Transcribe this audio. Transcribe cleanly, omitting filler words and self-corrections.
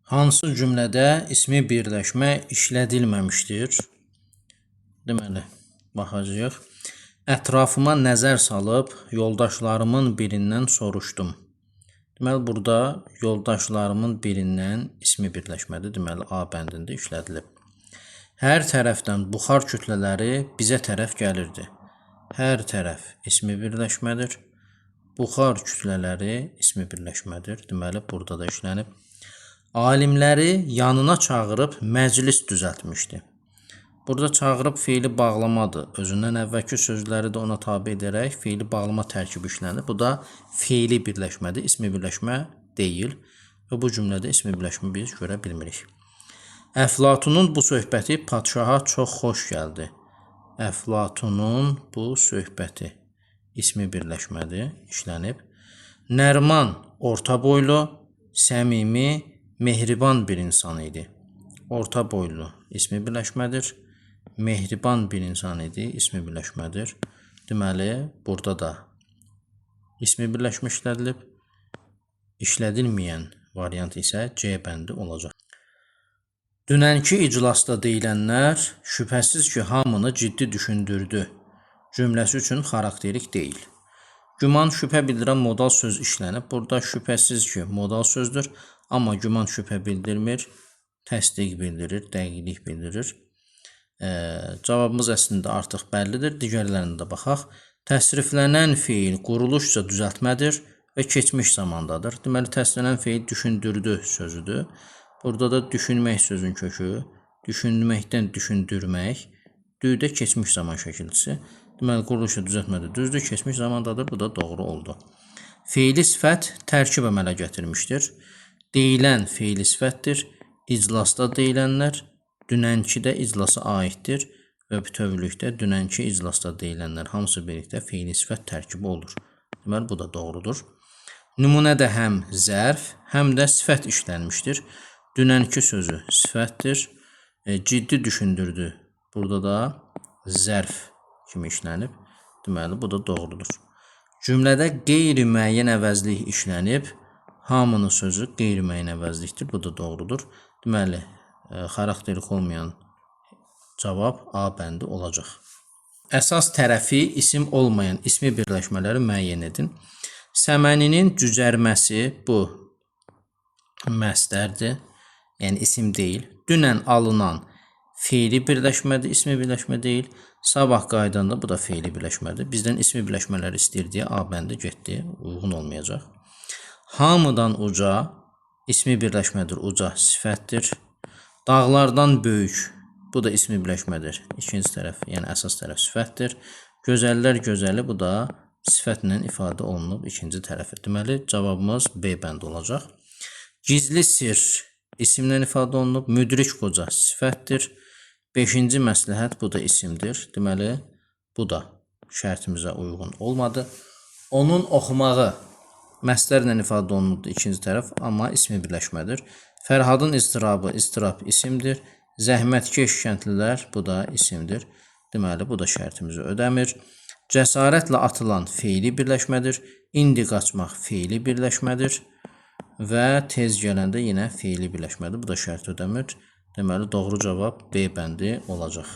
Hansı cümlədə ismi birləşmə işlədilməmişdir? Deməli, baxacağıq. Ətrafıma nəzər salıb yoldaşlarımın birindən soruşdum. Deməli, burada yoldaşlarımın birindən ismi birləşmədir. Deməli, A bəndində işlədilib. Hər tərəfdən buxar kütlələri bizə tərəf gəlirdi. Hər tərəf ismi birləşmədir. Buxar kütlələri ismi birləşmədir. Deməli, burada da işlənib. Alimləri yanına çağırıb məclis düzəltmişdi. Burada çağırıb feili bağlamadır. Özündən əvvəlki sözləri də ona tabe edərək feili bağlama tərkibi işlənir. Bu da feili birləşmədir, ismi birləşmə deyil. Və bu cümlədə ismi birləşmə biz görə bilmirik. Əflatunun bu söhbəti padşaha çox xoş gəldi. Əflatunun bu söhbəti ismi birləşmədir, işlənib. Nəriman orta boylu, səmimi, mehriban bir insan idi. Orta boylu ismi birləşmədir. Mehriban bir insan idi, ismi birləşmədir. Deməli, burada da ismi birləşmə işlədilib. İşlədilməyən variant isə C bəndi olacaq. Dünənki iclasda deyilənlər şübhəsiz ki, hamını ciddi düşündürdü cümləsi üçün xarakterik deyil. Güman şübhə bildirən modal söz işlənib. Burada şübhəsiz ki, modal sözdür, amma güman şübhə bildirmir, təsdiq bildirir, dəqiqlik bildirir. Cavabımız əslində artıq bəllidir. Digərlərinə də baxaq. Təsriflənən feil quruluşca düzəltmədir və keçmiş zamandadır. Deməli, təsriflənən feil düşündürdü sözüdür. Burada da düşünmək sözün kökü, düşünməkdən düşündürmək, düdə keçmiş zaman şəkilçisi. Deməli, quruluşca düzəltmədir, düzdür, keçmiş zamandadır, bu da doğru oldu. Feili sifət tərkib əmələ gətirmişdir. Deyilən feili sifətdir. İclasda deyilənlər dünənki də iclasa aiddir və bütövlükdə dünənki iclasda deyilənlər hamısı birlikdə feili sifət tərkibi olur. Deməli, bu da doğrudur. Nümunədə həm zərf, həm də sifət işlənmişdir. Dünənki sözü sifətdir. Ciddi düşündürdü. Burada da zərf kimi işlənib. Deməli, bu da doğrudur. Cümlədə qeyri-müəyyən əvəzlik işlənib. Hamının sözü qeyri-müəyyən əvəzlikdir. Bu da doğrudur. Deməli, xarakterik olmayan cavab A bəndi olacaq. Əsas tərəfi isim olmayan ismi birləşmələri müəyyən edin. Səməninin cücərməsi bu məsdərdir. Yəni isim deyil. Dünən alınan feili birləşmədir, ismi birləşmə deyil. Sabah qaydanda bu da feili birləşmədir. Bizdən ismi birləşmələri istəyir deyə A bəndi getdi, uyğun olmayacaq. Hamıdan uca ismi birləşmədir, uca sifətdir. Dağlardan böyük, bu da ismi birləşmədir. İkinci tərəf, yəni əsas tərəf sifətdir. Gözəllər gözəli, bu da sifətlə ifadə olunub ikinci tərəfi. Deməli, cavabımız B bəndi olacaq. Gizli sir isimlə ifadə olunub. Müdrik qoca sifətdir. Beşinci məsləhət, bu da isimdir. Deməli, bu da şərtimizə uyğun olmadı. Onun oxumağı məsdərlə ifadə olunubdur ikinci tərəf, amma ismi birləşmədir. Fərhadın iztirabı, iztirab isimdir. Zəhmətkeş kəndlilər, bu da isimdir. Deməli, bu da şərtimizi ödəmir. Cəsarətlə atılan feili birləşmədir. İndi qaçmaq feili birləşmədir. Və tez gələndə yenə feili birləşmədir. Bu da şərt ödəmir. Deməli, doğru cavab B bəndi olacaq.